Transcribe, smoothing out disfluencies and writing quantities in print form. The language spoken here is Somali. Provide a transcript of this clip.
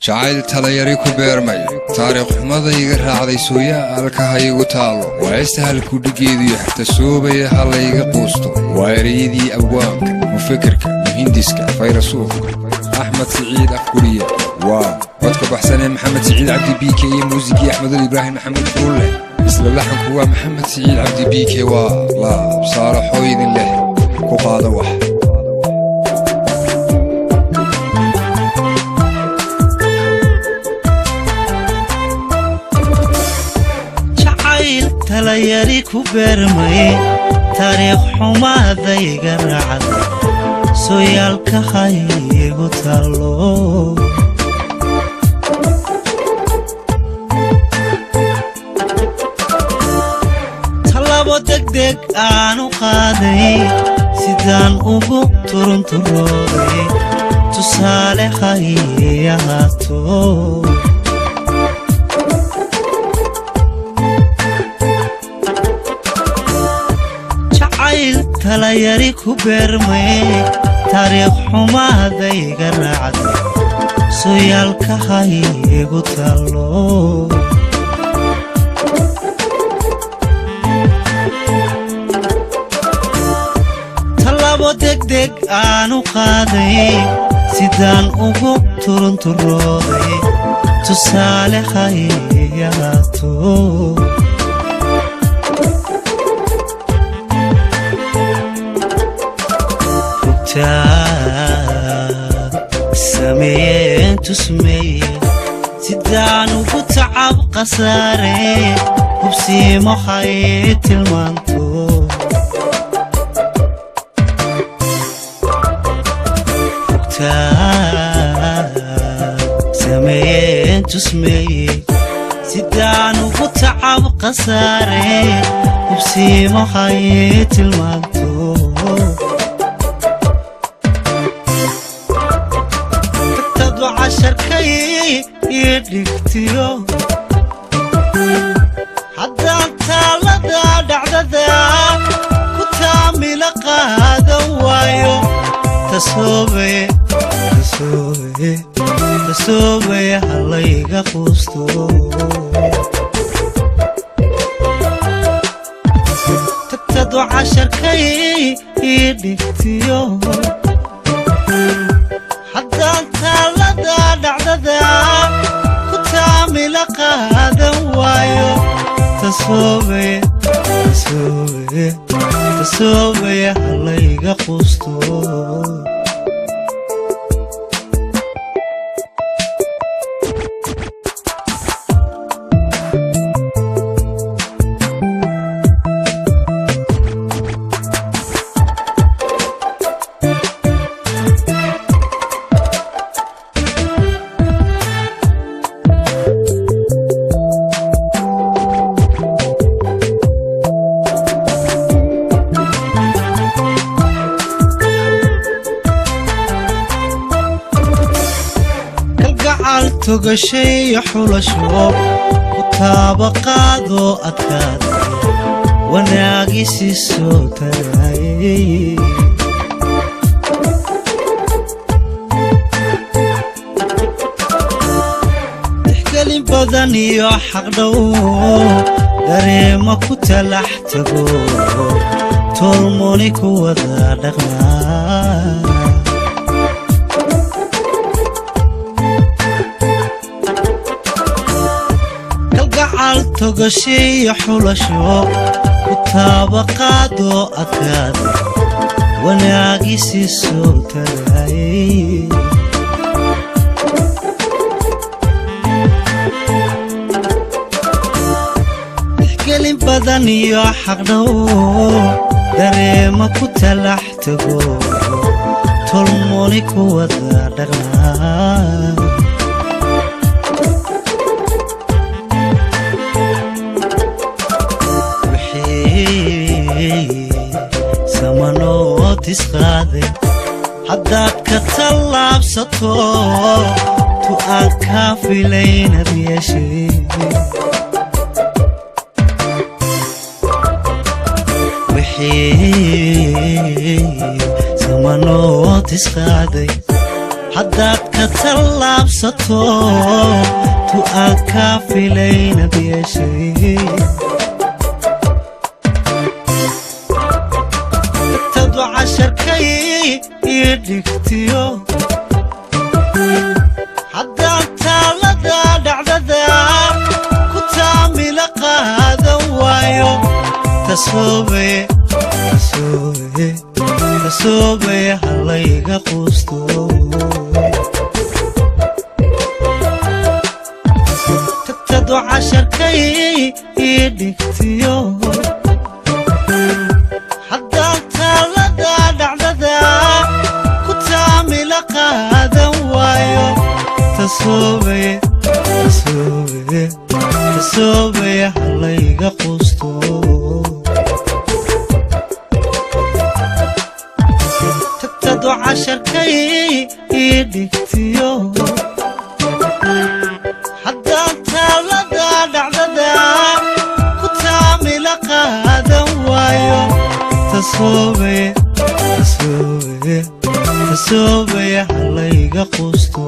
Jacayl talayari ku beermay, taariikh xumada iga raacday, sooyaalka ha igu taallo. Waa heesta halkudhigeedu iyo xirtasoobaya ha layga quusto. Waa ereyadii abwaanka, mufakirka, muhindiska, fayrasuufka Axmed Siciid Afguriye. Waa codka baxsanee Maxamed Siciid Cabdi Biike iyo muusigii Axmedul Ibraahim Maxamed Furulle. Isla laxanku waa Maxamed Siciid Cabdi Biike. Waa Laab Saalaxoo idin leh ku qaada wax. Jacayl talayari ku beermay, taariikh xumaadayga raacday, sooyaalka ha igu taallo. Tallabo degdeg aanu qaaday, sidaan ugu turunturooday, tusaale ha ii ahaato. Jacayl talayari ku beermay, taariikh xumaadayga raacday, sooyaalka ha igu taallo. Tallabo degdeg aanu qaaday, sidaan ugu turunturooday, tusaale ha ii ahaato. Sameeyeen tusmeeye, sidaan ugu tacab khasaare, hubsiimo hay tilmaanto. Sameeyeen tusmeeye, sidaan ugu tacab khasaare, hubsiimo hay tilmaanto. Tagtadu casharkay ii dhigtiyo, haddaan taalada dhacdada ku taamila qaadan waayo, tasoobaye, tasoobaye, tasoobaya halayga quusto. Tagtadu casharkay ii dhigtiyo, haddaan taalada dhacdada ku taamila qaadan waayo, tasoobaye, tasoobaye, tasoobaya halayga quusto. Kalgacal togashay xulasho ku taaba qaadoo adkaaday, wanaagisi soo tarayay. Tixgelin badan iyo xaqdhow, dareema ku talax tago, tolmoni ku wada dhaqmaa. Kalgacal togashay xulasho ku taaba qaadoo adkaaday, wanaagisi soo tarayay. Tixgelin badan iyo xaqdhow, dareema ku talax tago, tolmoni ku wada dhaqnaa. Wixii samanood isqaaday haddaad ka tallaabsato, tu aan kaa filaynad yeeshay. Wixii samanood isqaaday Haddaad ka tallaabsato tu aan kaa filaynad yeeshay. Tagtadu casharkay ii dhigtiyo, haddaan taalada dhacdada ku taamila qaadan waayo, tasoobay, tasoobay, tasoobay, halayga quusto. Tagtadu casharkay ii dhigtiyo, haddaan taalada dhacdada ku taamila qaadan waayo, tasoobay, tasoobay, tasoobay, halayga quusto. Tagtadu casharkay ii dhigtiyo, haddaan taalada dhacdada ku taamila qaadan waayo, tasoobay, tasoobay, tasoobay, halayga quusto.